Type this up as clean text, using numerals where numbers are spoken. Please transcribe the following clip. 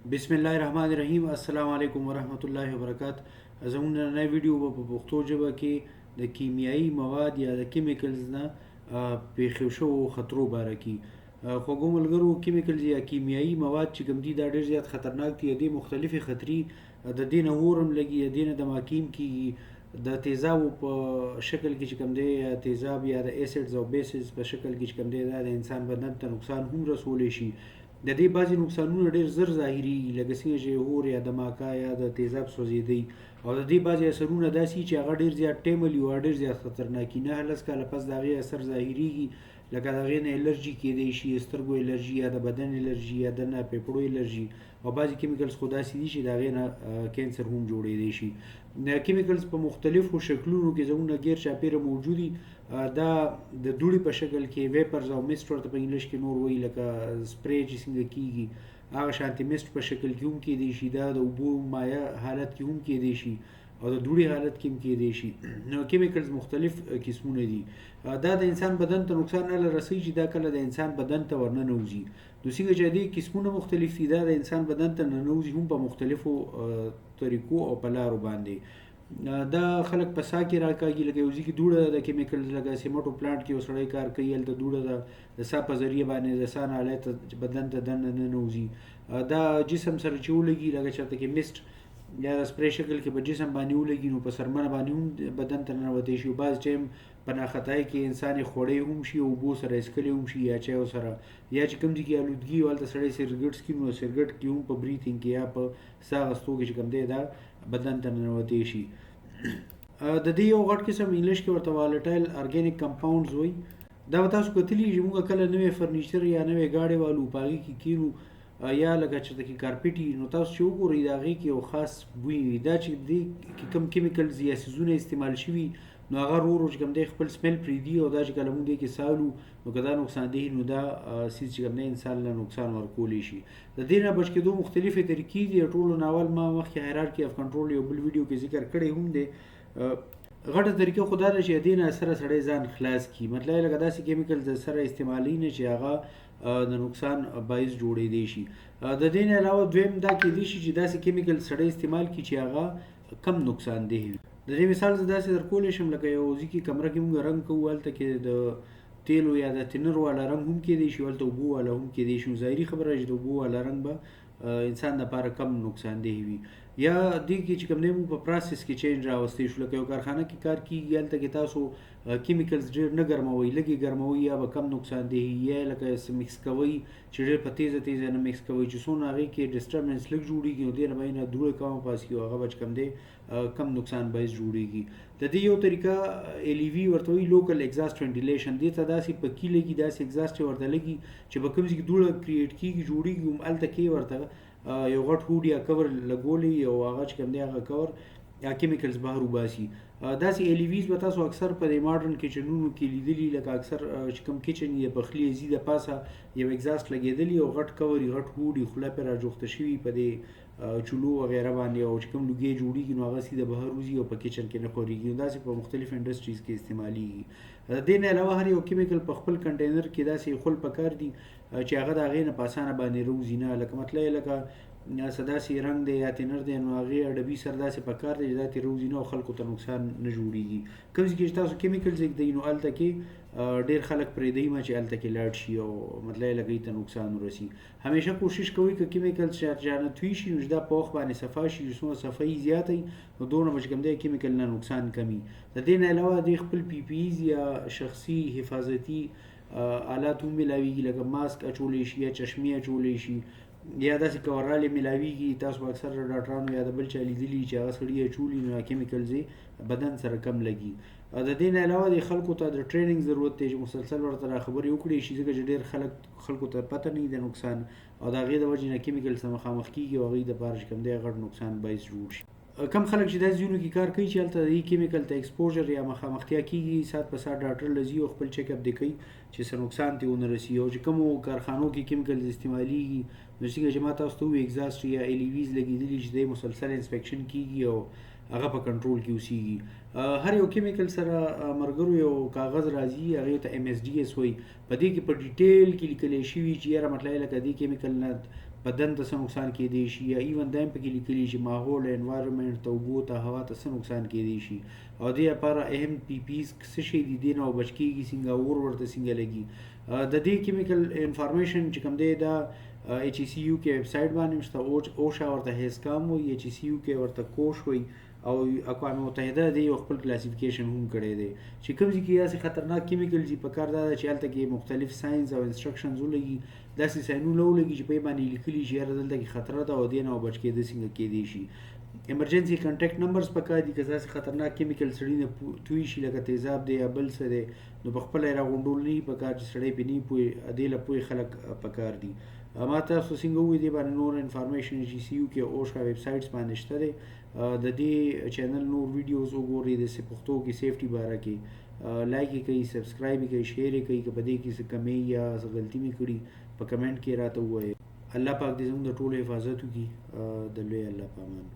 بسم الله الرحمن الرحیم. السلام علیکم ورحمت الله وبرکات. زموږ نننۍ ویډیو به په پښتو ژبه کې د کیمیایي مواد یا د کیمیکلز نه پیښو شوو خطرو باره کې. خوږو ملګرو، کیمیکلز یا کیمیایي مواد چې کوم دي، دا ډېر زیات خطرناک دي. د دې مختلفې خطرې، د دې نه اور هم لګي، د دې نه دماکیم کیږي، د تیزابو په شکل کې چې کوم دی، یا تیزاب یا د اسیډز او بیسز په شکل کې چې کوم دی، دا د انسان بدن ته نقصان هم رسولی شي. د دې بعضې نقصانونه ډېر زر ظاهرېږي، لکه څنګه چې اور یا دماکا یا د تیزاب سوځېدی، او د دې بعضې اثرونه داسې چې هغه ډېر زیات ټیمل وي او ډېر زیات خطرناک وي. 9-10 کاله پس د هغې اثر ظاهرېږي، لکه د هغې نه الرجي کېدی شي، سترګو الرجي یا د بدن الرجي یا دننه پیپړو الرجي، او بعضې کیمیکلز خو داسې دي چې د هغې نه کینسر هم جوړېدی شي. کیمیکلز په مختلفو شکلونو کې زموږ نه ګیر چاپېره موجود دي. دا د دوړې په شکل کې، ویپرز او mist ورته په انګلیش کې نور وایي، لکه سپری چې څنګه کیږي هغه شانتې mist په شکل کې هم کېدی شي. دا د اوبو مایع حالت کې هم کېدی شي او د دوړې حالت کې هم کېدی شي. نو کیمیکلز مختلف قسمونه دي. دا د انسان بدن ته نقصان نه رسوي چې دا کله د انسان بدن ته ورننوځي. نو څنګه چې دې قسمونه مختلف دي، دا د انسان بدن ته ننوځي هم په مختلفو طریقو او په لارو باندې. دا خلک په ساه کې راکاږي، لکه یو ځای کې دوړه ده د کیمیکلز، لکه سیمټو پلانټ کې یو سړی کار کوي، هلته دوړه ده، د ساه په ذریعه باندې د ساه نالۍ ته بدن ته دننه ننوځي. دا جسم سره چې ولګي، لکه چېرته کې mist یا د سپری شکل کې په جسم باندې ولګي، نو په څرمنه باندې هم بدن ته ننوتی شي. بعض ټایم په ناخطای کې انسان یې خوړی هم شي او اوبو سره یې څکلی هم شي یا چایو سره، یا چې کوم ځای کې آلودګي وي هلته سړی سګرټ څکي، نو سګرټ کې هم په breathing کې یا په ساه اخیستو کې چې کوم دی دا بدن ته ننوتی شي. د دې یو غټ قسم انګلیش کې ورته volatile organic compounds وایي. دا به تاسو کتلي چې موږ کله نوې فرنیچر یا نوې ګاډی والو، په هغې کې کینو یا لکه چېرته کې کارپټ وي، نو تاسو چې وګورئ د هغې کې یو خاص بوی وي. دا چې دې کې کوم کیمیکلز یا څیزونه استعمال شوي، نو هغه ورو ورو چې کوم دی خپل smell پرېږدي، او دا چې کله موږ دې کې ساه الو، نو که دا نقصانده نو دا څیز چې کوم دی انسان له نقصان ورکولی شي. د دې نه بچ کېدو مختلفې طریقې دي. ټولو نه اول ما مخکې hierarchy of control یو بل ویډیو کې ذکر کړی هم دی. غټه طریقه خو دا ده چې دې نه سره سړی ځان خلاص کړي، مطلب لکه داسې کیمیکلز د سره استعمالوي نه چې هغه د نقصان باعث جوړېدی شي. د دې نه علاوه دویم دا کېدی شي چې داسې کیمیکل سړی استعمال کړي چې هغه کم نقصان ده وي. د دې مثال زه داسې درکولی شم، لکه یو ځای کې کمره کې موږ رنګ کوو، هلته کې د تیلو یا د تینر والا رنګ هم کېدی شي، هلته اوبو والا هم کېدی شي. نو ظاهري خبره چې د اوبو والا رنګ به انسان دپاره کم نقصان ده وي. یا دې کې چې کوم دی موږ په process کې change راوستی شو، لکه یو کارخانه کې کار کیږي، هلته کې تاسو کیمیکلز ډېر نه ګرموئ، لږ یې ګرموئ یا به کم نقصان ده وي، یا لکه څه mix کوئ چې ډېر په تیزه تیزه نه mix کوئ، چې څونه هغې کې disturbance لږ جوړېږي، نو دې نه به یې نه دوړه کمه پاسي او هغه به چې کوم دی کم نقصان باعث جوړېږي. د دې یو طریقه LEV ورته وایي، local exhaust ventilation. دې ته داسې پکې لګي، داسې exhaust یې ورته لګي چې په کوم ځای کې دوړه create کیږي جوړېږي، هم هلته کې ورته یو غټ hood یا کور لګولی او هغه چې کوم دی هغه کور یا کیمیکلز بهر وباسي. داسې LEVs به تاسو اکثر په دې ماډرن کچنونو کې لیدلي، لکه اکثر چې کوم kitchen یې پخلی ځي د پاسه یو exhaust لګېدلی او غټ کور یې، غټ hood یې، خوله پرې راجوخته شوي په دې چولو وغیره باندې، او چې کوم لوګی جوړېږي نو هغه سیده بهر وځي او په kitchen کې نه خورېږي. نو داسې په مختلفو industries کې استعمالیږي. د دې نه علاوه هر یو کیمیکل په خپل کنټینر کې داسې خول پکار دي چې هغه د هغې نه په اسانه باندې روځي نه، لکه مطلب یې لکه څه داسې رنګ دی یا تینر دی، نو هغې ډبي سر داسې پکار دی چې دا ترې روځي نه او خلکو ته نقصان نه جوړېږي. کوم ځای کې چې تاسو کیمیکلز ږدئ نو هلته کې ډېر خلک پرېږدئ مه چې هلته کې لاړ شي او مطلب یې لکه ته نقصان ورسي. همیشه کوشش کوئ که کیمیکلز چا نه توی شي نو چې دا په وخت باندې صفا شي، چې څومره صفایي زیاته وي نو دونه به چې کوم دی کیمیکل نه نقصان کمي. د دې نه علاوه دې خپل PPEs یا شخصي حفاظتي آلات هم ملاویږي، لکه ماسک اچولی شي یا چشمې اچولی شي یا داسې کورالې ملاویږي. تاسو به اکثر ډاکټرانو یا د بل چا لیدلي چې هغه سړي اچولي نو کیمیکلز یې بدن سره کم لګي. د دې نه علاوه د خلکو ته د training ضرورت دی چې مسلسل ورته را خبرې وکړي شي، ځکه چې ډېر خلک خلکو ته پته نه وي د نقصان، او د هغې د وجې نه کیمیکل سره مخامخ کېږي او هغې دپاره چې کوم دی غټ نقصان باعث جوړ شي. کم خلک چې داسې ځایونو کې کار کوي چې هلته د دې کیمیکل ته exposure یا مخامختیا کېږي، ساعت په ساعت ډاکټر له ځي او خپل check up دی کوي چې څه نقصان ترې ونه رسي. او چې کومو کارخانو کې کیمیکلز استعمالیږي نو څنګه چې ما تاسو ته وویل exhaust یا LEVs لګېدلي چې دی مسلسل inspection کېږي او هغه په کنټرول کې اوسېږي. هر یو کیمیکل سره مرګرو یو کاغذ راځي، هغې ته MSDS وایي. په دې کې په detail کې لیکلی شوي چې یاره مطلب لکه دې کیمیکل نه بدن ته څه نقصان کېدی شي، یا even دا هم پکې لیکلي چې ماحول، environment ته، اوبو ته، هوا ته څه نقصان کېدی شي، او دې لپاره اهم PPEs څه شی دي، دې نه بچ کېږي څنګه، اور ورته څنګه لګي. د دې chemical information چې کوم دی دا ایچ ای سی یو کې ویب سایټ باندې شته، OSHA ورته HazCom وایي، ایچ ای سی یو کې ورته COSHH وایي، او اقوام متحده دی یو خپل classification هم کړی دی چې کوم ځای کې داسې خطرناک chemical دي، په کار دا ده چې هلته کې مختلف signs او instructions ولګي، داسې sign ونه ولګي چې په یې باندې لیکلي چې یاره دلته کې خطر ده او دې نه بچ کېده څنګه کېدی شي. emergency contact numbers پکار دي، که داسې خطرناک chemical سړي نه توی شي لکه تیزاب دی یا بل څه دی، نو په خپله یې راغونډول نه دي پکار چې سړی پرې نه پوه، دې له پوهې خلک پکار دي. ما تاسو څنګه وویل دې باندې نور information ایچ ای سی یو کې OSHA websites باندې شته دی. د دې channel نور videos وګورئ د پښتو کې safety باره کې، like یې کړئ، subscribe یې کړئ، share یې کړئ. که په دې کې څه کمی یا څه غلطي مې کړي په comment کې راته ووایئ. الله پاک دې زموږ د ټولو حفاظت وکړي. د لوی الله په امان.